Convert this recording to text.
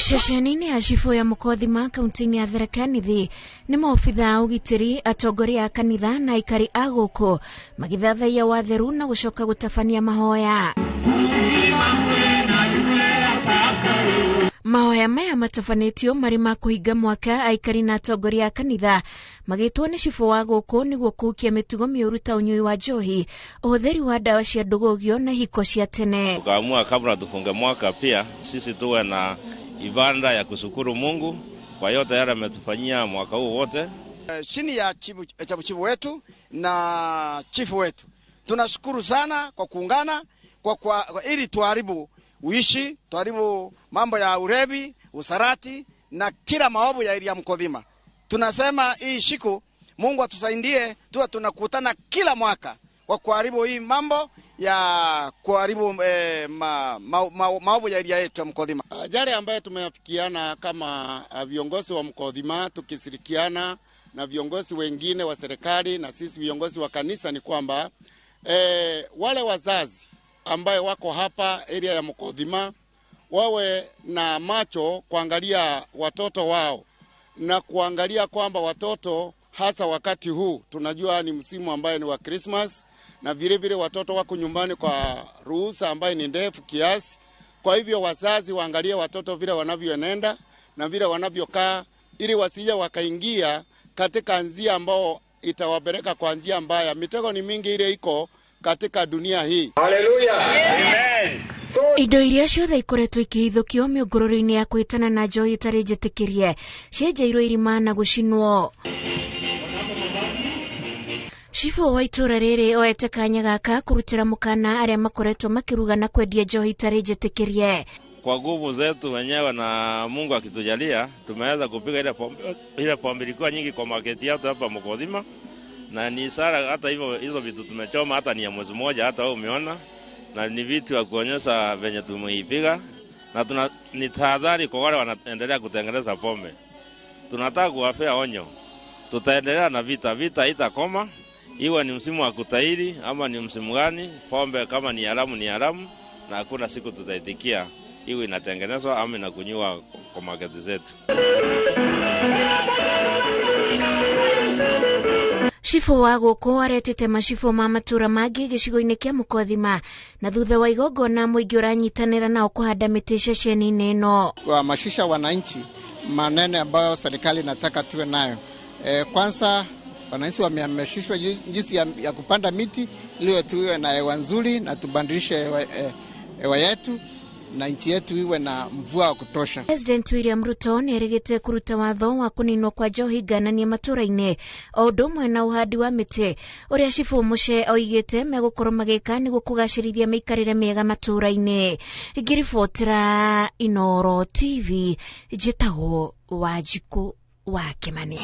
Ceceni-inĩ ya cibũ ya Mũkothima kaunti-inĩ ya Tharaka Nithi nĩ maobitha a ũgitĩri, atongoria a kanitha na aikari a gũkũ magĩthathaiya watheru na gũcoka gũtabania mahoya. Mahoya maya matabanĩtio marĩ ma kũhinga mwaka, aikari na atongoria a kanitha magĩtwo nĩ cibũ wa gũkũ nĩguo kũhukia mĩtugo mĩũru ta ũnyui wa njohi, ũhũthĩri wa ndawa cia ndũgũgio na ihiko cia tene. Tukaamua kabla tufunge mwaka pia sisi tuwe na ibada ya kushukuru Mungu kwa yote yale ametufanyia mwaka huu wote. Chini ya chifu wetu na chifu wetu tunashukuru sana kwa kuungana kwa ili tuharibu uishi, tuharibu mambo ya ulevi, usarati na kila maovu ya area Mkodhima. Tunasema hii siku Mungu atusaidie tuwe tunakutana kila mwaka kwa kuharibu hii mambo ya kuharibu maovu ya area yetu ya Mkodhima. Yale ambayo tumeafikiana kama viongozi wa Mkodhima tukishirikiana na viongozi wengine wa serikali na sisi viongozi wa kanisa ni kwamba wale wazazi ambaye wako hapa area ya Mkodhima wawe na macho kuangalia watoto wao na kuangalia kwamba watoto hasa wakati huu tunajua ni msimu ambaye ni wa Christmas, na vile vile watoto wako nyumbani kwa ruhusa ambaye ni ndefu kiasi. Kwa hivyo wazazi waangalie watoto vile wanavyoenenda na vile wanavyokaa, ili wasije wakaingia katika njia ambao itawapeleka kwa njia mbaya. Mitego ni mingi ile iko katika dunia hii. Hallelujah. Amen. Indo iria ciothe ikoretwo ikihithũkio mĩũngũrũrio-inĩ ya kwĩtana na njohi ĩtarĩ njĩtĩkĩrie cienjeirwo irima na gũcinwo. Cibũ wa itũra rĩrĩ oete kanya gaka kũrutĩra mũkana arĩa makoretwo makĩruga na kwendia njohi itarĩ njĩtĩkĩrie. Kwa nguvu zetu wenyewe na Mungu akitujalia tumeweza kupiga ile pombe ilikuwa nyingi kwa market yetu hapa Mkodhima, na ni sara hata hivyo hizo vitu tumechoma hata ni ya mwezi mmoja, hata wewe umeona, na ni vitu ya kuonyesha venye tumeipiga, na ni tahadhari kwa wale wanaendelea kutengeneza pombe. Tunataka kuwapea onyo, tutaendelea na vita, vita haitakoma, iwe ni msimu wa kutahiri ama ni msimu gani. Pombe kama ni haramu ni haramu, na hakuna siku tutaitikia iwe inatengenezwa ama inakunywa kwa market zetu. Cibũ wa gũkũ aretĩte macibũ ma matũra mangĩ gĩcigo-inĩ kĩa Mũkothima, na thutha wa igongona mũingĩ ũranyitanĩra nao kũhanda mĩtĩ ceceni-inĩ ĩno. Kuhamasisha wananchi maneno ambayo serikali inataka tuwe nayo. Kwanza wananchi wamehamasishwa jinsi ya kupanda miti ili tuwe na hewa nzuri na tubadilishe hewa yetu na nchi yetu iwe na mvua wa kutosha. President William Ruto nĩerĩgĩte kũruta watho wa kũninwo kwa njohi ngananie matũra-inĩ o ũndũ ũmwe na ũhandi wa mĩtĩ ũrĩa Cibũ Mũche oigĩte megũkorwo magĩka nĩguo kũgacĩrithia mĩikarĩre mĩega matũra-inĩ. Ngĩribotera Inooro TV, njĩtagwo Wanjikũ wa Kĩmani.